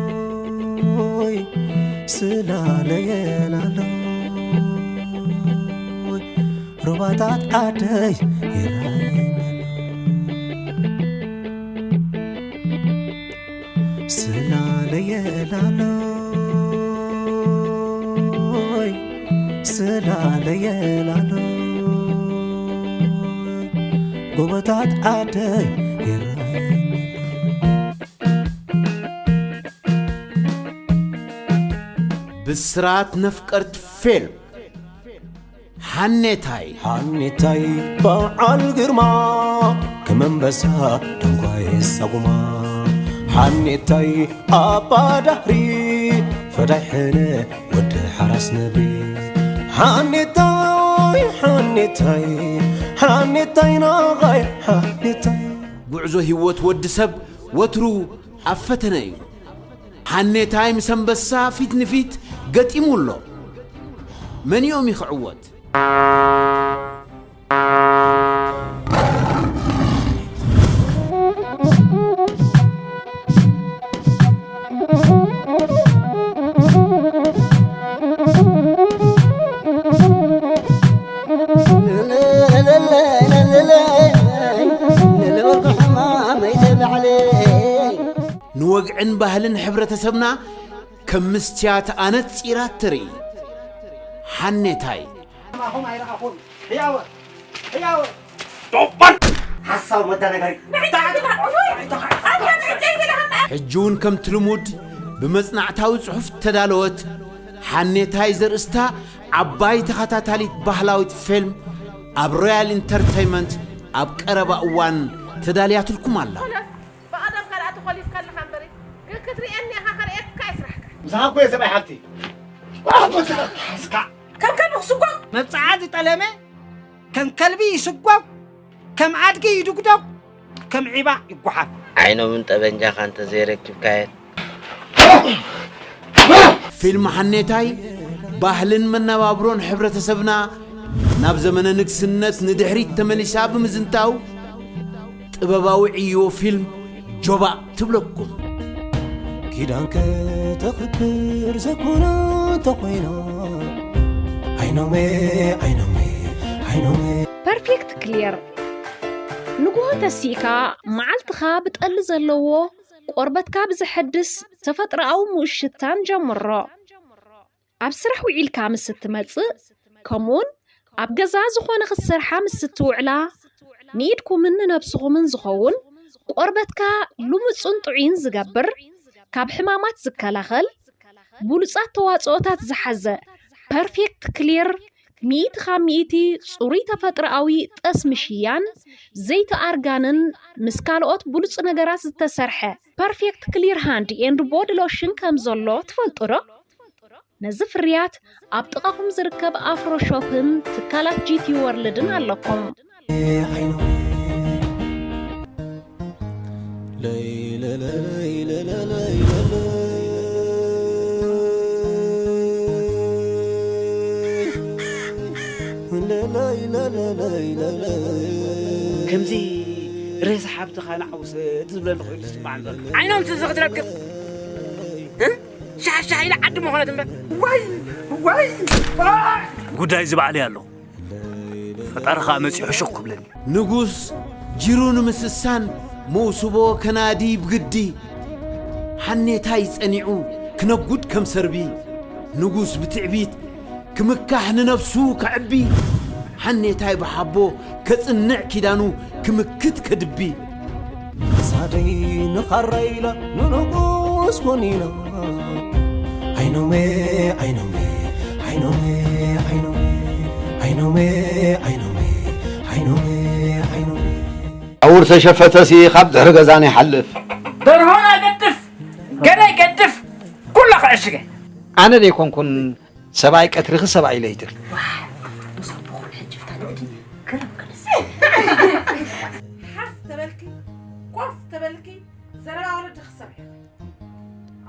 ስላለየላሎይ ስላለየላሎይ ሩባታት ዓደይ ይረኣየናሎ። ስላለየላሎይ ስላለየላሎይ ጎቦታት ዓደይ ይረኣየናሎ። ብስራት ነፍቀርት ፌልም ሓኔታይ። ሓኔታይ በዓል ግርማ ከም ኣንበሳ ደንጓየ ሳጉማ። ሓኔታይ ኣባ ዳህሪ ፈዳይ ሕነ ወዲ ሓራስ ነብሪ። ሓኔታይ ሓኔታይ ሓኔታይ ናቓይ ሓኔታይ። ጉዕዞ ህይወት ወዲ ሰብ ወትሩ ኣብ ፈተነ እዩ። ሓኔታይ ምስ ኣንበሳ ፊት ንፊት ገጢሙ ኣሎ። መን እዮም ይኽዕወት? ንወግዕን ባህልን ሕብረተሰብና ከም ምስትያት ኣነጺራ እትርኢ ሓኔታይ። ሕጂ እውን ከምቲ ልሙድ ብመጽናዕታዊ ጽሑፍ እተዳለወት ሓኔታይ ዘርእስታ ዓባይ ተኸታታሊት ባህላዊት ፌልም ኣብ ሮያል ኢንተርተይመንት ኣብ ቀረባ እዋን ተዳልያትልኩም ኣላ። ብቐደም ካልኣቲ ኮሊፍ ከለኻ እምበሪ፣ ግን ክትርእየኒ ኢኻ፣ ከርእየካ እዩ ስራሕካ። ምሳኻ እኮ እየ ሰብኣይ ሓብቲ። ዋው፣ መሰለካ ሓዝካ። ከም ከልቢ ክስጎም። መብጽዓ ዝጠለመ ከም ከልቢ ይስጎም፣ ከም ኣድጊ ይድጉዶም፣ ከም ዒባ ይጓሓፍ። ዓይኖምን ጠበንጃኻ እንተዘይረኪብካየን። ፊልም ሓኔታይ ባህልን መነባብሮን ሕብረተሰብና ናብ ዘመነ ንግስነት ንድሕሪት ተመሊሳ ብምዝንታው ጥበባዊ ዕዮ ፊልም ጆባእ ትብለኩም። ኪዳን ከተኽብር ዘኮነ እንተኾይና፣ ዓይኖመ፣ ዓይኖመ፣ ዓይኖመ። ፐርፌክት ክሊር። ንግሆ ተሲእካ መዓልትኻ ብጠሊ ዘለዎ ቆርበትካ ብዘሐድስ ተፈጥሮኣዊ ምኡዝ ሽታን ጀምሮ። ኣብ ስራሕ ውዒልካ ምስ እትመጽእ፣ ከምኡውን ኣብ ገዛ ዝኾነ ክትሰርሓ ምስ እትውዕላ፣ ንኢድኩምን ንነብስኹምን ዝኸውን ቆርበትካ ልሙጽን ጥዑይን ዝገብር፣ ካብ ሕማማት ዝከላኸል፣ ብሉጻት ተዋጽኦታት ዝሓዘ ፐርፌክት ክሊር ሚእቲ ካብ ሚእቲ ጽሩይ ተፈጥሮኣዊ ጠስሚ ሽያን ዘይቲ ኣርጋንን ምስ ካልኦት ብሉጽ ነገራት ዝተሰርሐ ፐርፌክት ክሊር ሃንድ ኤንድ ቦዲ ሎሽን ከም ዘሎ ትፈልጡ ዶ? ነዚ ፍርያት ኣብ ጥቓኹም ዝርከብ ኣፍሮ ሾፕን ትካላት ጂ ቲ ወርልድን ኣለኩም። ከምዚ ሬሳ ሓብትኻ ንዓውሰ ትዝብለኒ ኮይኑ ዝስማዕ ዘሎ። ዓይኖም ትዝ ክትረክብ፣ እ? ሻሕ ሻሕ ኢለ ዓዲ ምኾነት እምበር። ዋይ፣ ዋይ፣ ዋይ! ጉዳይ እዚ ባዕለይ ኣለኹ። ፈጣሪ ኸኣ መጺኡ ሕሹኽ ክብለኒ። ንጉስ ጅሩ ንምስሳን መውስቦ ከናዲ ብግዲ። ሓኔታይ ጸኒዑ ክነጉድ ከም ሰርቢ። ንጉስ ብትዕቢት ክምካሕ ንነፍሱ ከዕቢ። ሓኔታይ ብሓቦ ከጽንዕ ኪዳኑ ክምክት ከድቢ። ሳደይ ንኻራ ኢላ ንንጉስ ኮኒና። ዓይኖመ፣ ዓይኖመ፣ ዓይኖመ፣ ዓይኖመ፣ ዓይኖመ፣ ዓይኖመ፣ ዓይኖመ፣ ዓይኖመ። ኣውር ተሸፈተሲ ካብ ድሕሪ ገዛና ይሓልፍ። ደርሆና ገድፍ፣ ገለ ይገድፍ፣ ኩላ ክዕሽገ። ኣነ ደይኮንኩን ሰብኣይ ቀትርኺ ሰብኣይ ለይትኺ። ሓስ ተበልኪ፣ ኮፍ ተበልኪ፣ ዘረባ ወለዲ ክሰምዕ።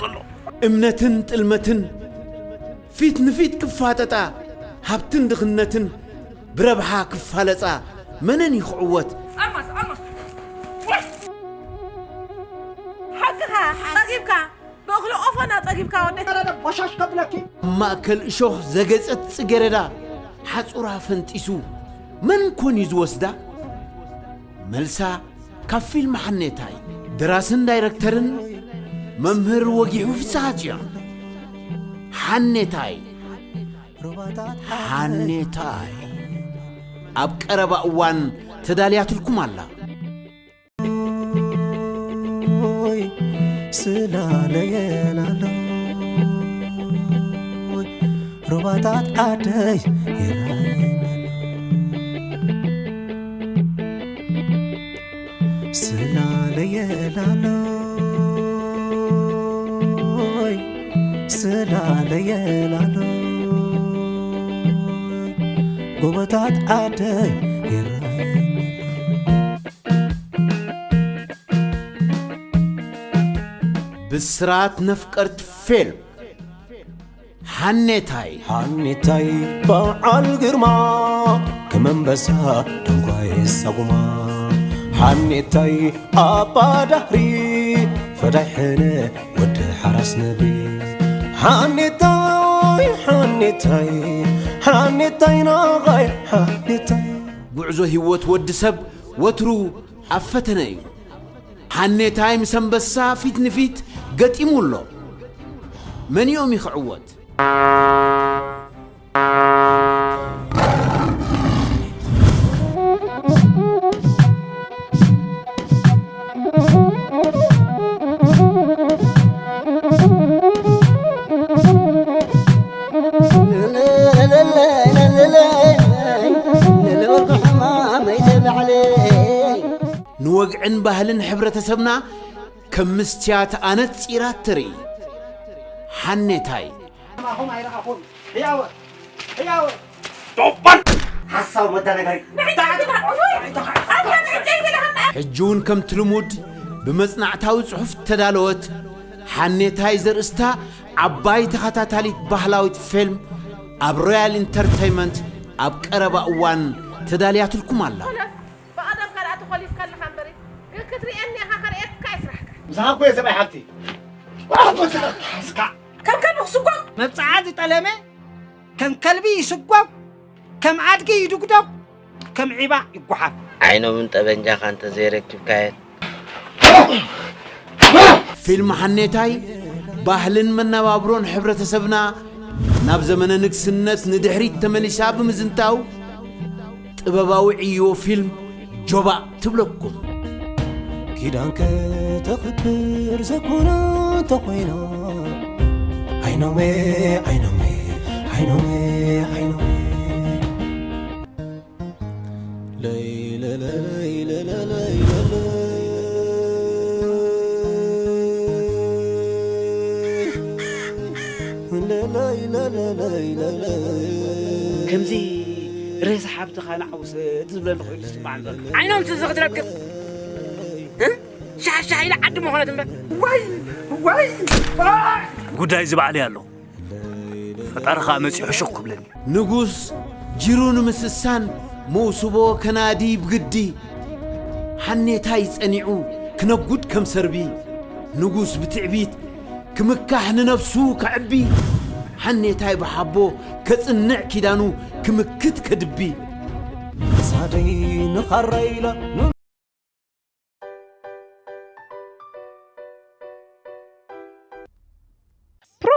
ዘሎ። እምነትን ጥልመትን ፊት ንፊት ክፋጠጣ፣ ሃብትን ድኽነትን ብረብሓ ክፋለጻ፣ መነን እዩ ክዕወት? ኣልማዝ፣ ኣልማዝ። ሓቅኻ፣ ጸጊብካ። ብእኽሊ ኦፈና ጸጊብካ ወደይ። ወረደ ቦሻሽ ከብለኪ። ኣብ ማእከል እሾኽ ዘገጸት ጽጌረዳ፣ ሓጹራ ፈንጢሱ፣ መን ኮን እዩ ዝወስዳ? መልሳ ካብ ፊልም ሓኔታይ። ደራስን ዳይረክተርን መምህር ወጊሑ ፍስሃጽዮን። ሓኔታይ። ሓኔታይ። ኣብ ቀረባ እዋን ተዳልያትልኩም ኣላ። ስላለየናሎ ሩባታት ዓደይ ይረኣየናሎ ስላለየናሎ ስላለየናሎ ጎቦታት ዓደይ ይረኣየናሎ ብስራት ነፍቀርት ፌልም ሓኔታይ ሓኔታይ በዓል ግርማ ከም ኣንበሳ ደንጓየ ሳጉማ ሓኔታይ ኣባ ዳህሪ ፈዳይ ሕነ ወዲ ሓራስ ነብሪ ሓኔታይ ሓኔታይ ሓኔታይ ናቓይ ሓኔታይ ጉዕዞ ህይወት ወዲ ሰብ ወትሩ ኣብ ፈተነ እዩ። ሓኔታይ ምስ ኣንበሳ ፊት ንፊት ገጢሙ ኣሎ። መን እዮም ይኽዕወት? ንወግዕን ባህልን ሕብረተሰብና ከም ምስትያት ኣነጺራ እትርኢ ሓኔታይ። ሕጂ እውን ከምቲ ልሙድ ብመጽናዕታዊ ጽሑፍ እተዳለወት ሓኔታይ ዘርእስታ ዓባይ ተኸታታሊት ባህላዊት ፌልም ኣብ ሮያል ኢንተርተይመንት ኣብ ቀረባ እዋን ተዳልያትልኩም ኣላ። ብቐደም ካልኣቲ ኮሊፍ ከለኻ እምበሪ ግን ክትርእየኒ ኢኻ ከርእየካ እዩ ስራሕካ። ምሳኻ እኮ እየ ሰብኣይ ሓፍቲ። ሓዝካ። ከም ከልቢ ክስጎም። መብጽዓ ዝጠለመ ከም ከልቢ ይስጎም፣ ከም ኣድጊ ይድጉዶም፣ ከም ዒባ ይጓሓፍ። ዓይኖምን ጠበንጃኻን ተዘይረኪብካየን። ፊልም ሓኔታይ ባህልን መነባብሮን ሕብረተሰብና ናብ ዘመነ ንግስነት ንድሕሪት ተመሊሳ ብምዝንታው ጥበባዊ ዕዮ ፊልም ጆባእ ትብለኩም። ኪዳን ከተኽብር ዘኮና እንተኾይና ዓይኖሜ ዓይኖሜ ዓይኖሜ ዓይኖሜ ከምዚ ሬሳ ሓብትኻ ንዓው ስድ ዝብለኒ ኮይኑ ዝስማዕ ዘሎ ዓይኖም ስዚ ክትረክብ ሻሕሻሕ ኢለ ዓዲ መኾነት እምበር ዋይ ዋይ ጉዳይ እዚ ባዕለይ ኣሎ ፈጣሪ ኸዓ መፂኡ ሕሹኽ ክብለኒ ንጉስ ጅሩ ንምስሳን መውስቦ ከናዲ ብግዲ ሓኔታይ ጸኒዑ ክነጉድ ከም ሰርቢ ንጉስ ብትዕቢት ክምካሕ ንነብሱ ከዕቢ ሓኔታይ ብሓቦ ከጽንዕ ኪዳኑ ክምክት ከድቢ ሳደይ ንኻራ ኢላ